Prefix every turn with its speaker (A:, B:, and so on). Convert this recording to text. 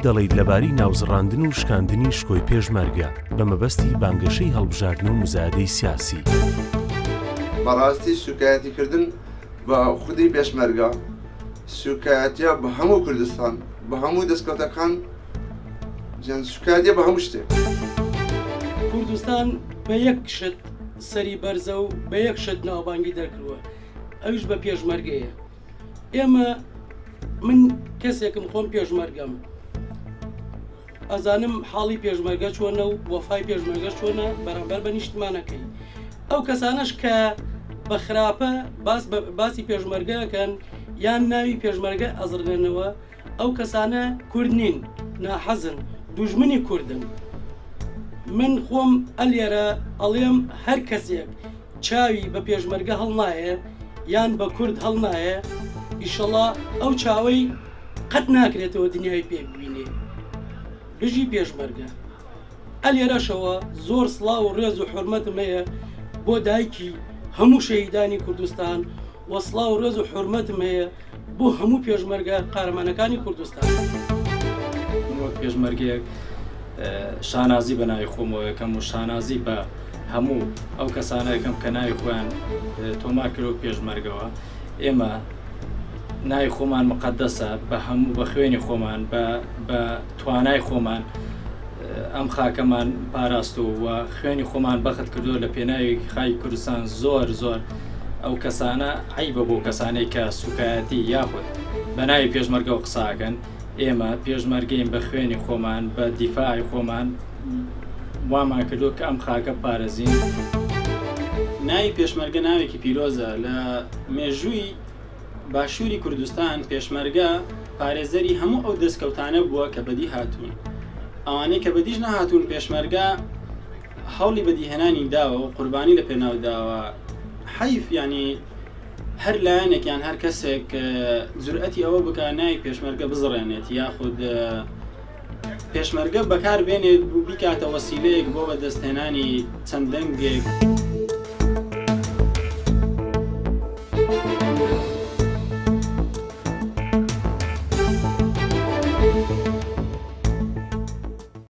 A: دەڵێیت لەبارەی ناوزڕاندن و شکاندنی شکۆی پێشمەرگە بە مەبەستی بانگەشەی هەڵبژاردن و موزایەدەی سیاسی؟
B: بەڕاستی سوکایەتی کردن بە خودی پێشمەرگە سوکایەتیە بە هەموو کوردستان بە هەموو دەستکەوتەکان سوکایەتیە بە هەموو شتێک.
C: کوردستان بە یەک شت سەری بەرزە و بە یەک شت ناوبانگی دەرکردووە ئەویش بە پێشمەرگەیە. ئێمە من کەسێکم خۆم پێشمەرگەم ئەزانم حاڵی پێشمەرگە چۆنە و وەفای پێشمەرگە چۆنە بەرامبەر بە نیشتمانەکەی ئەو کەسانش کە بە خراپە باس باسی پێشمەرگەکەن یان ناوی پێشمەرگە ئەزرنەوە ئەو کەسانە کورد نین ناحەزن دوژمنی کوردن من خۆم ئەلێرە ئەڵێم هەر کەسێک چاوی بە پێشمەرگە هەڵنایە یان بە کورد هەڵنایە ئیشەڵا ئەو چاوەی قەت ناکرێتەوە دنیای پێ ببینێ بژی پێشمەرگە. ئەلێرەشەوە زۆر سڵاو و ڕێز و حورمەتم هەیە بۆ دایکی هەموو شەهیدانی کوردستان و سڵاو و ڕێز و حورمەتم هەیە بۆ هەموو پێشمەرگە قارەمانەکانی کوردستان.
D: من وەک پێشمەرگەیەک شانازی بە ناوی خۆمەوە یەکەم و شانازی بە هەموو ئەو کەسانە یەکەم کە ناوی خۆیان تۆمار کردو پێشمەرگەوە ئێمە ناوی خۆمان مقدەسە بە هەموو بە خوێنی خۆمان بە توانای خۆمان ئەم خاکەمان پاراستوو و خوێنی خۆمان بەخت کردووە لە پێناوی خاکی کوردستان زۆر زۆر ئەو کەسانە عیبە بۆ کەسانەی کە سوکایەتی یاخود بە ناوی پێشمەرگەوە قساکەن ئێمە پێشمەرگەین بە خوێنی خۆمان بە دیفاعی خۆمان وامان کردو کە ئەم خاکە پارێزین.
E: ناوی پێشمەرگە ناوێکی پیرۆزە لە مێژووی باشووری کوردستان پێشمەرگە پارێزەری هەموو ئەو دەستکەوتانە بووە کە بەدی هاتوون. ئەوانەی کە بەدیش نەهاتوون پێشمەرگە هەوڵی بەدیهێنانی داوە و قوربانی لە پێناو داوە. حەیف یانی هەر لایەنێک یان هەر کەسێک جورئەتی ئەوە بکا ناوی پێشمەرگە بزڕێنێت یاخود پێشمەرگە بەکار بێنێت و بیکاتە وەسیلەیەک بۆ بەدەستهێنانی چەند دەنگێک.